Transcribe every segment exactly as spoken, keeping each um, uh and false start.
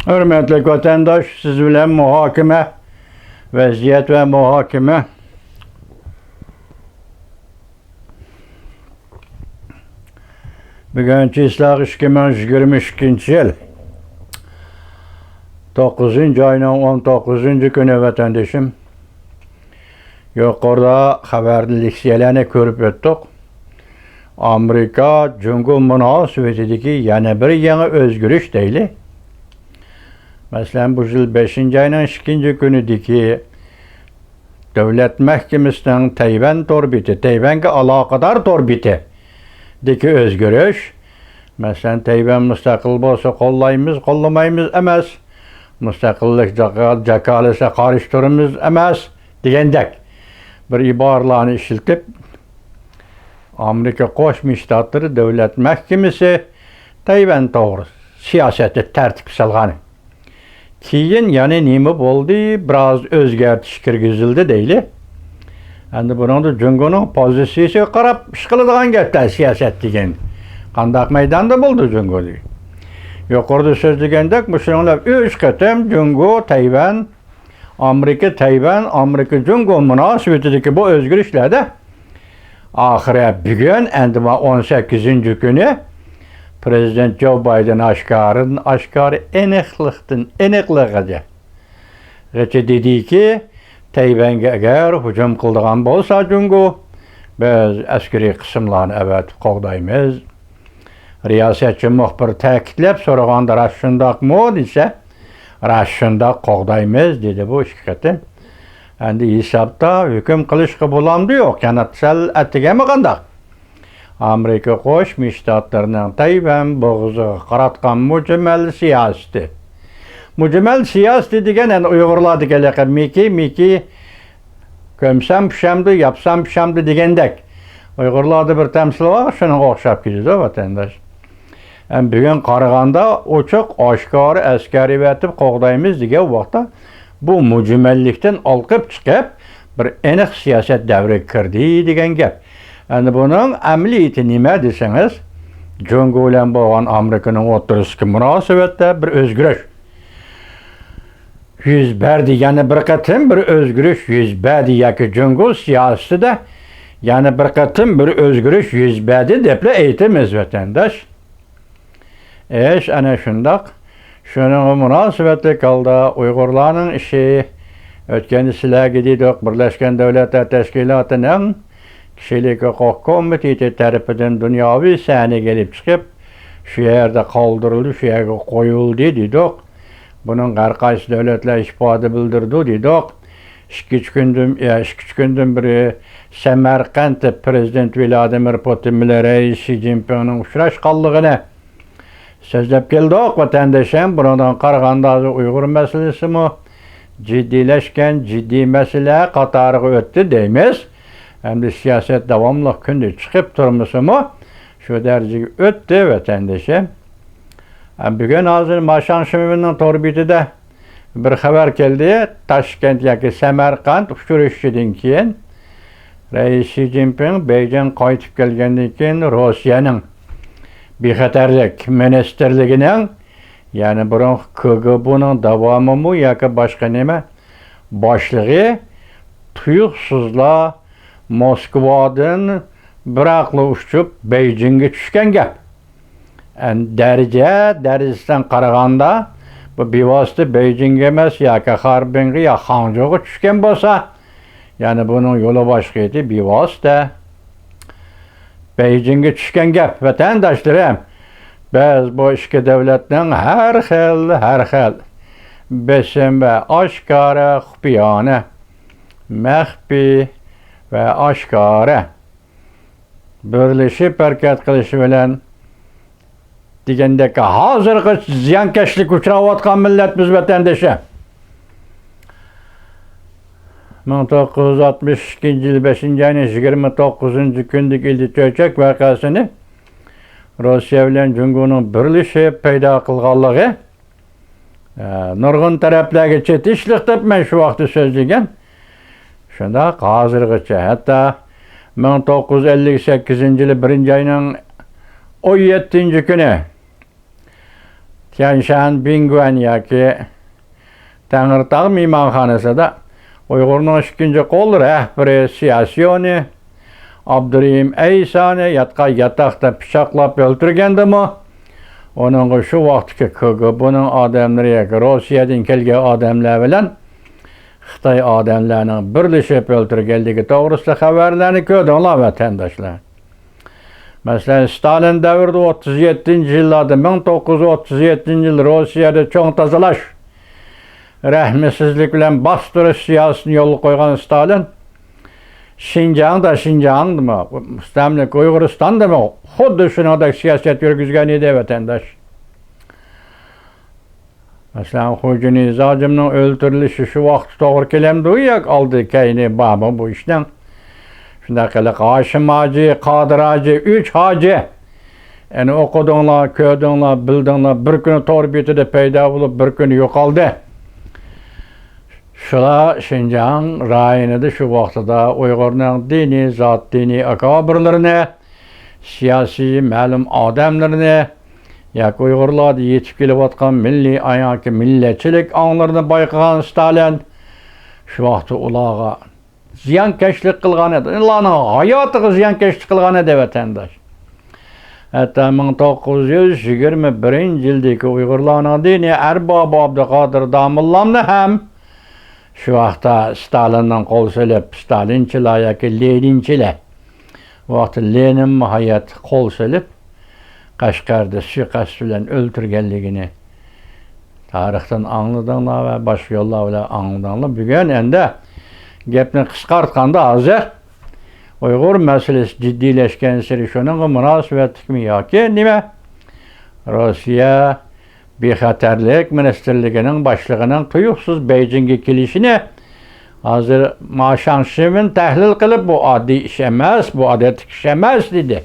ھۆرمەتلىك ۋەتەنداش، سىز بىلەن مۇھاكىمە، ۋەزىيەت ۋە مۇھاكىمە. بۈگۈن چىسلاق ئىككى مىڭ يىگىرمە ئىككىنچى يىل، توققۇزىنچى ئاينىڭ ئون توققۇزىنچى كۈنى، ۋەتەندىشىم. يۇقىرىدا خەۋەردە لېكسىيەلەرنى كۆرۈپ ئۆتتۇق. ئامېرىكا جۇڭگو مۇناسىۋىتىدىكى يەنە بىر يېڭى ئۆزگىرىش دەيلى. مەسىلەن، بۇ يىل بەشىنچى ئاينىڭ ئىككىنچى كۈنىدىكى دۆلەت مەھكىمىسىنىڭ تەيۋەن تور بېتى، تەيۋەنگە ئالاقىدار تور بېتىدىكى ئۆزگىرىش، مەسىلەن، تەيۋەن مۇستەقىل بولسا قوللايمىز، قوللىمايمىز ئەمەس، مۇستەقىللىق جاكا-، جاكارلىسا قارشى تۇرىمىز ئەمەس دېگەندەك بىر ئىبارىلەرنى ئىشلىتىپ، ئامېرىكا قوشما شتاتلىرى دۆلەت مەھكىمىسى تەيۋەن توغرا سىياسەتنى تەرتىپكە سالغان. كېيىن يەنە نېمە بولدى؟ بىراز ئۆزگەرتىش كىرگۈزۈلدى دەيلى. ئەمدى بۇنىڭدا جۇڭگونىڭ پوزىتسىيىسىگە قاراپ ئىش قىلىدىغان گەپتە سىياسەت دېگەن. قانداق مەيداندا بولدى جۇڭگو دېگەن؟ يۇقىرىدا سۆزلىگەندەك، مۇشۇنىڭ بىلەن ئۈچ قېتىم جۇڭگو، تەيۋەن، ئامېرىكا، تەيۋەن، ئامېرىكا، جۇڭگو مۇناسىۋىتىدىكى بۇ ئۆزگىرىشلەردە ئاخىرى بۈگۈن، ئەمدى مانا ئون سەككىزىنچى كۈنى پرېزىدېنت جو بايدېن ئاشكارىدىن ئاشكارا، ئېنىقلىقتىن ئېنىقلىقىغىچە، غىچە دېدىكى، تەيۋەنگە ئەگەر ھۇجۇم قىلىدىغان بولسا جۇڭگو، بىز ئەسكىرىي قىسىملارنى ئەۋەتىپ قوغدايمىز. رىياسەتچى مۇخبىر تەكىتلەپ سورىغاندا، راست شۇنداقمۇ دېسە، راست شۇنداق، قوغدايمىز دېدى بۇ ئىككى قېتىم. ئەمدى ھېسابتا ھۆكۈم قىلىشقا بولامدۇ يوق، يەنە سەل ئەتىگەنمۇ قانداق؟ ئامېرىكا قوشما شتاتلىرىنىڭ تەيۋەن بوغۇزىغا قاراتقان مۇجمەل سىياسىتى. مۇجمەل سىياسىتى دېگەن، ئەنە، ئۇيغۇرلاردا گېلىقى مىكى، مىكى، كۆمسەم پىشامدۇ، ياپسام پىشامدۇ دېگەندەك. ئۇيغۇرلاردا بىر تەمسىل بار، شۇنىڭغا ئوخشاپ كېتىدۇ، ۋەتەنداش. ئەمما بۈگۈن قارىغاندا ئوچۇق ئاشكارا ئەسكەر ئەۋەتىپ قوغدايمىز دېگەن ۋاقىتتا، بۇ مۇجمەللىكتىن ئالقىپ چىقىپ، بىر ئېنىق سىياسەت دەۋرىگە كىردى دېگەن گەپ. ئەمدى بۇنىڭ ئەمەلىيىتى نېمە دېسىڭىز، جۇڭگو بىلەن بولغان ئامېرىكىنىڭ ئوتتۇرىسىدىكى مۇناسىۋەتتە بىر ئۆزگىرىش يۈز بەردى، يەنە بىر قېتىم بىر ئۆزگىرىش يۈز بەردى ياكى جۇڭگو سىياسىتىدە يەنە بىر قېتىم بىر ئۆزگىرىش يۈز بەردى دەپلا ئېيتىمىز، ۋەتەنداش. ئىش ئەنە شۇنداق. شۇنىڭغا مۇناسىۋەتلىك ھالدا ئۇيغۇرلارنىڭ ئىشى، ئۆتكەندە سىلەرگە دېدۇق، بىرلەشكەن دۆلەتلەر تەشكىلاتىنىڭ كىشىلىك ھوقۇق كومىتېتى تەرىپىدىن دۇنياۋى سەھنىگە ئېلىپ چىقىپ، شۇ يەردە قالدۇرۇلدى، شۇ يەرگە قويۇلدى دېدۇق. بۇنىڭغا ھەر قايسى دۆلەتلەر ئىپادە بىلدۈرىدۇ دېدۇق. ئىككى، ئۈچ كۈندىن، يا، ئىككى، ئۈچ كۈندىن بېرى سەمەرقەنتتە پرېزىدېنت ۋلادىمىر پۇتىن بىلەن رەئىس شى جىنپىڭنىڭ ئۇچراشقانلىقىنى سۆزلەپ كەلدۇق، ۋەتەندىشىم. بۇنىڭدىن قارىغاندا، ھازىر ئۇيغۇر مەسىلىسىمۇ جىددىيلەشكەن، جىددىي مەسىلە قاتارىغا ئۆتتى دەيمىز. ئەمدى سىياسەت داۋاملىق كۈندە چىقىپ تۇرمىسىمۇ، شۇ دەرىجىگە ئۆتتى، ۋەتەندىشىم. بۈگۈن ھازىر ماشاڭ شىمىنىڭ تور بېتىدە بىر خەۋەر كەلدى. تاشكەنت ياكى سەمەرقەنت ئۇچرىشىشىدىن كېيىن، رەئىس شى جىنپىڭ بېيجىڭ قايتىپ كەلگەندىن كېيىن، روسىيەنىڭ بىخەتەرلىك مىنىستىرلىكىنىڭ، يەنى بۇرۇنقى ك گ ب نىڭ داۋامىمۇ ياكى باشقا نېمە باشلىقى تۇيۇقسىزلا موسكۋادىن بىراقلا ئۇچۇپ بېيجىڭگە چۈشكەن گەپ. ئەن-، دەرىجە، دەرىجىسىدىن قارىغاندا، بۇ بىۋاسىتە بېيجىڭگە ئەمەس، ياكى خاربىنغا يا خاڭجۇغا چۈشكەن بولسا، يەنى بۇنىڭ يولى باشقا ئىدى، بىۋاسىتە بېيجىڭگە چۈشكەن گەپ، ۋەتەنداشلىرىم. بىز بۇ ئىككى دۆلەتنىڭ ھەر خىل، ھەر خىل بېسىم ۋە ئاشكارا، خۇپىيانە، مەخپىي ۋە ئاشكارا بىرلىشىپ ھەرىكەت قىلىشى بىلەن دېگەندەك، ھازىرغىچە زىيانكەشلىككە ئۇچراۋاتقان مىللەت بىز، ۋەتەندىشىم. مىڭ توققۇز يۈز ئاتمىش ئىككىنچى يىل بەشىنچى ئاينىڭ يىگىرمە توققۇزىنچى كۈنىدىكى ئىلى چۆچەك ۋەقەسىنى روسىيە بىلەن جۇڭگونىڭ بىرلىشىپ پەيدا قىلغانلىقى، ئە، نۇرغۇن تەرەپلەرگە چېتىشلىق دەپ مەن شۇ ۋاقىتتا سۆزلىگەن. شۇنداق، ھازىرغىچە، ھەتتا مىڭ توققۇز يۈز ئەللىك سەككىزىنچى يىلى بىرىنچى ئاينىڭ ئون يەتتىنچى كۈنى تيەنشان بىڭگۈەن ياكى تەڭرىتاغ مېھمانخانىسىدا ئۇيغۇرنىڭ ئىككىنچى قول رەھبىرى سياسيونى ئابدۇرېھىم ئەيسانى ياتقان ياتاقتا پىچاقلاپ ئۆلتۈرگەندىمۇ، ئۇنىڭغا شۇ ۋاقىتتىكى كىگبېنىڭ ئادەملىرى ياكى روسىيەدىن كەلگەن ئادەملەر بىلەن خىتاي ئادەملەرنىڭ بىرلىشىپ ئۆلتۈرگەنلىكى توغرىسىدا خەۋەرلەرنى كۆردۈڭلار، ۋەتەنداشلار. مەسىلەن، ستالىن دەۋرىدە ئوتتۇز يەتتىنچى يىللاردا، مىڭ توققۇز يۈز ئوتتۇز يەتتىنچى يىل روسىيەدە چوڭ تازىلاش، رەھمسىزلىك بىلەن باستۇرۇش سىياسىتىنى يولغا قويغان ستالىن شىنجاڭدا، شىنجاڭدىمۇ، مۇستەملىكە ئۇيغۇرىستاندىمۇ خۇددى شۇنىڭدەك سىياسەت يۈرگۈزگەن ئىدى، ۋەتەنداش. مەسىلەن، خوجا نىياز ھاجىمنىڭ ئۆلتۈرۈلۈشى شۇ ۋاقىتتا توغرا كېلەمدۇ ياكى ئالدى كەينى بارمۇ بۇ ئىشنىڭ؟ شۇنداق قىلىپ، ھاشىم ھاجى، قادىر ھاجى، ئۈچ ھاجى، ئەنە ئوقۇدۇڭلار، كۆردۈڭلار، بىلدىڭلار، بىر كۈنى تور بېتىدە پەيدا بولۇپ، بىر كۈنى يوقالدى. شۇلار شىنجاڭ رايونىدا شۇ ۋاقتىدا ئۇيغۇرنىڭ دىنىي زات، دىنىي ئاكابىرلىرىنى، سىياسىي مەلۇم ئادەملىرىنى ياكى ئۇيغۇرلاردا يېتىپ كېلىۋاتقان مىللىي ئاڭ ياكى مىللەتچىلىك ئاڭلىرىنى بايقىغان ستالىن شۇ ۋاقىتتا ئۇلارغا زىيانكەشلىك قىلغان ئىدى. ئۇلارنىڭ ھاياتىغا زىيانكەشلىك قىلغان ئىدى، ۋەتەنداش. ھەتتا مىڭ توققۇز يۈز يىگىرمە بىرىنچى يىلدىكى ئۇيغۇرلارنىڭ دىنىي ئەربابى ئابدۇقادىر داموللامنى ھەم شۇ ۋاقىتتا ستالىننىڭ قول سېلىپ، ستالىنچىلار ياكى لېنىنچىلار، ئۇ ۋاقىتتا لېنىنمۇ ھايات، قول سېلىپ، قەشقەردە سۇيىقەست بىلەن ئۆلتۈرگەنلىكىنى تارىختىن ئاڭلىدىڭلار ۋە باشقا يوللار بىلەن ئاڭلىدىڭلار. بۈگۈن ئەمدى گەپنى قىسقارتقاندا، ھازىر ئۇيغۇر مەسىلىسى جىددىيلەشكەنسېرى شۇنىڭغا مۇناسىۋەتلىكمۇ ياكى نېمە؟ روسىيە بىخەتەرلىك مىنىستىرلىكىنىڭ باشلىقىنىڭ تۇيۇقسىز بېيجىڭگە كېلىشىنى ھازىر ما شاڭشىمىن تەھلىل قىلىپ، بۇ ئاددىي ئىش ئەمەس، بۇ ئادەتتىكى ئىش ئەمەس، دېدى.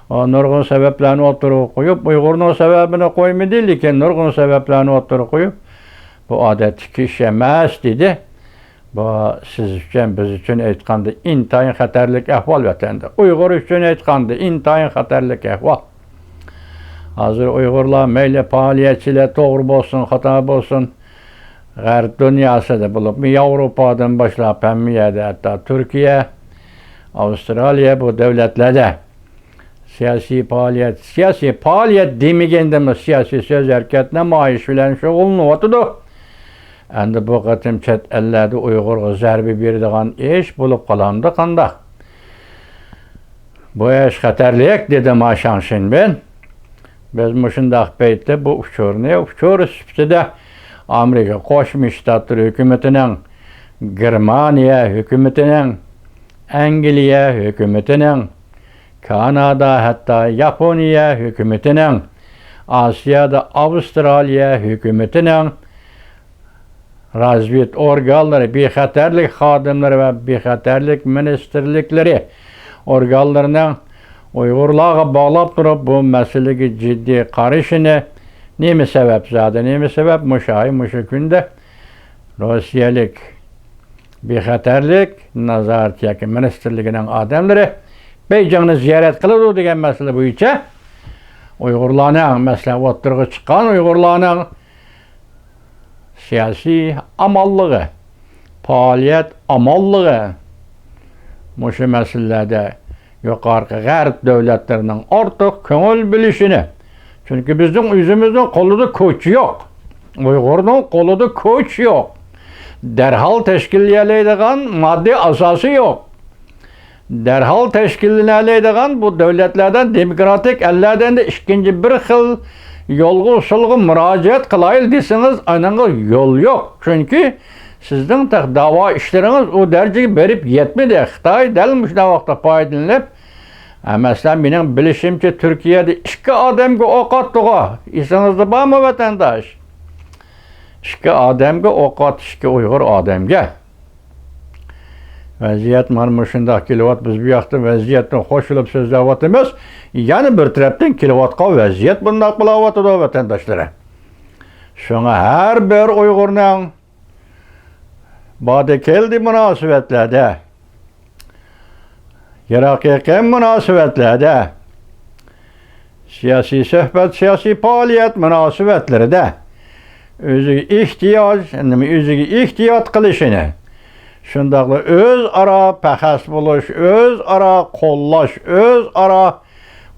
ئۇ نۇرغۇن سەۋەبلەرنى ئوتتۇرىغا قويۇپ، ئۇيغۇرنىڭ سەۋەبىنى قويمىدى، لېكىن نۇرغۇن سەۋەبلەرنى ئوتتۇرىغا قويۇپ، بۇ ئادەتتىكى ئىش ئەمەس، دېدى. بۇ سىز ئۈچۈن، بىز ئۈچۈن ئېيتقاندا ئىنتايىن خەتەرلىك ئەھۋال ۋەتەندە. ئۇيغۇر ئۈچۈن ئېيتقاندا ئىنتايىن خەتەرلىك ئەھۋال. ھازىر ئۇيغۇرلار مەيلى پائالىيەتچىلەر توغرا بولسۇن، خاتا بولسۇن، غەرب دۇنياسىدا بولۇپمۇ ياۋروپادىن باشلاپ ھەممە يەردە، ھەتتا تۈركىيە، ئاۋسترالىيە بۇ دۆلەتلەردە سىياسىي پائالىيەت، سىياسىي پائالىيەت دېمىگەندىمۇ سىياسىي سۆز، ھەرىكەت، نامايىش بىلەن شۇغۇللىنىۋاتىدۇ. ئەمدى بۇ قېتىم چەت ئەللەردە ئۇيغۇرغا زەربە بېرىدىغان ئىش بولۇپ قالامدۇ قانداق؟ بۇ ئىش خەتەرلىك، دېدى ما شاڭشىنبىن. بىز مۇشۇنداق پەيتتە بۇ ئۇچۇرنى ئۇچۇر سۈپىتىدە ئامېرىكا قوشما شتاتلىرى ھۆكۈمىتىنىڭ، گېرمانىيە ھۆكۈمىتىنىڭ، ئەنگلىيە ھۆكۈمىتىنىڭ، كانادا، ھەتتا ياپونىيە ھۆكۈمىتىنىڭ، ئاسىيادا ئاۋسترالىيە ھۆكۈمىتىنىڭ، رازۋېد ئورگانلىرى، بىخەتەرلىك خادىملىرى ۋە بىخەتەرلىك مىنىستىرلىكلىرى ئورگانلىرىنىڭ ئۇيغۇرلارغا باغلاپ تۇرۇپ، بۇ مەسىلىگە جىددىي قارىشىنى، نېمە سەۋەب زادى، نېمە سەۋەب مۇشۇ ئاي، مۇشۇ كۈندە روسىيەلىك بىخەتەرلىك نازارىتى ياكى مىنىستىرلىكىنىڭ ئادەملىرى بېيجىڭنى زىيارەت قىلىدۇ دېگەن مەسىلە بويىچە ئۇيغۇرلارنىڭ، مەسىلەن، ئوتتۇرىغا چىققان ئۇيغۇرلارنىڭ سىياسىي ئامانلىقى، پائالىيەت ئامانلىقى، مۇشۇ مەسىلىلەردە يۇقىرىقى غەرب دۆلەتلىرىنىڭ ئارتۇق كۆڭۈل بۆلۈشىنى، چۈنكى بىزنىڭ ئۆزىمىزنىڭ قولىدا كوچا يوق، ئۇيغۇرنىڭ قولىدا كوچا يوق، دەرھال تەشكىللىيەلەيدىغان ماددىي ئاساسى يوق. دەرھال تەشكىللىنەلەيدىغان بۇ دۆلەتلەردىن، دېموكراتىك ئەللەردىن ئىككىنچى بىر خىل يولغا، ئۇسۇلغا مۇراجىئەت قىلايلى دېسىڭىز، ئانىڭغا يول يوق. چۈنكى سىزنىڭ تېخى داۋا ئىشلىرىڭىز ئۇ دەرىجىگە بېرىپ يەتمىدى. خىتاي دەل مۇشۇنداق ۋاقىتتا پايدىلىنىپ، ھە، مەسىلەن، مېنىڭ بىلىشىمچە، تۈركىيەدە ئىككى ئادەمگە ئوق ئاتتىغۇ. ئېسىڭىزدە بارمۇ، ۋەتەنداش؟ ئىككى ئادەمگە ئوق ئاتتى، ئىككى ئۇيغۇر ئادەمگە. ۋەزىيەت مانا مۇشۇنداق كېلىۋاتىدۇ. بىز بۇ ياقتا ۋەزىيەتتىن خوشلىنىپ سۆزلەۋاتىمىز. يەنە بىر تەرەپتىن كېلىۋاتقان ۋەزىيەت بۇنداق بولاۋاتىدۇ، ۋەتەنداشلىرىم. شۇڭا ھەر بىر ئۇيغۇرنىڭ باردا كەلدى مۇناسىۋەتلەردە، يىراق يېقىن مۇناسىۋەتلەردە سىياسىي سۆھبەت، سىياسىي پائالىيەت مۇناسىۋەتلىرىدە ئۆزىگە ئېھتىياج، نېمە ئۆزىگە ئېھتىيات قىلىشىنى، شۇنداقلا ئۆزئارا پەخەس بولۇش، ئۆزئارا قوللاش، ئۆزئارا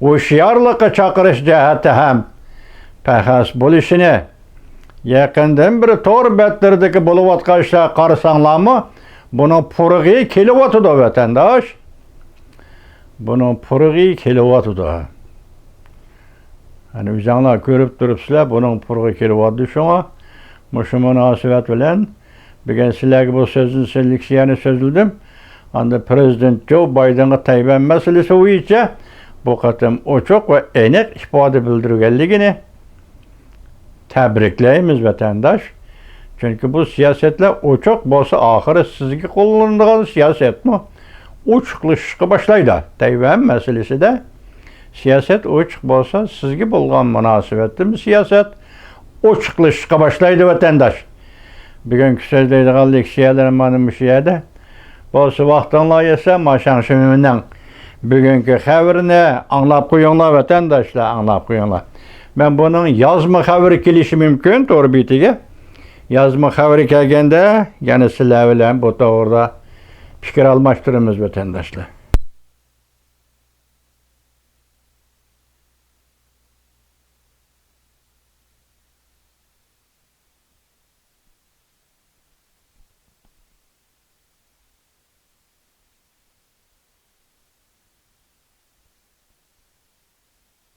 ھوشيارلىققا چاقىرىش جەھەتتە ھەم پەخەس بولۇشىنى، يېقىندىن بېرى تور بەتلىرىدىكى بولۇۋاتقان ئىشلارغا قارىساڭلارمۇ، بۇنىڭ پۇرىقى كېلىۋاتىدۇ، ۋەتەنداش. بۇنىڭ پۇرىقى كېلىۋاتىدۇ. ئەنە ئۆزۈڭلار كۆرۈپ تۇرۇپسىلەر، بۇنىڭ پۇرىقى كېلىۋاتىدۇ. شۇڭا مۇشۇ مۇناسىۋەت بىلەن بۈگۈن سىلەرگە بۇ سۆزنى، سىلىكسىيەنى سۆزلىدىم. ئاندىن پىرېزىدېنت جو بايدېنغا تەيۋەن مەسىلىسى بويىچە بۇ قېتىم ئوچۇق ۋە ئېنىق ئىپادە بىلدۈرگەنلىكىنى تەبرىكلەيمىز، ۋەتەنداش. چۈنكى بۇ سىياسەتلەر ئوچۇق بولسا، ئاخىرى سىزگە قوللىنىدىغان سىياسەتمۇ ئوچۇقلىشىشقا باشلايدۇ. تەيۋەن مەسىلىسىدە سىياسەت ئوچۇق بولسا، سىزگە بولغان مۇناسىۋەتتىمۇ سىياسەت ئوچۇقلىشىشقا باشلايدۇ، ۋەتەنداش. بۈگۈنكى سۆزلەيدىغان لېكسىيەلىرىم مانا مۇشۇ يەردە. بولسا ۋاقتىڭلار يەتسە، ما شاڭشىمىنىڭ بۈگۈنكى خەۋىرىنى ئاڭلاپ قويۇڭلار، ۋەتەنداشلار، ئاڭلاپ قويۇڭلار. مەن بۇنىڭ يازما خەۋىرى كېلىشى مۇمكىن تور بېتىگە. يازما خەۋىرى كەلگەندە يەنە سىلەر بىلەن بۇ توغرىدا پىكىر ئالماشتۇرىمىز، ۋەتەنداشلار.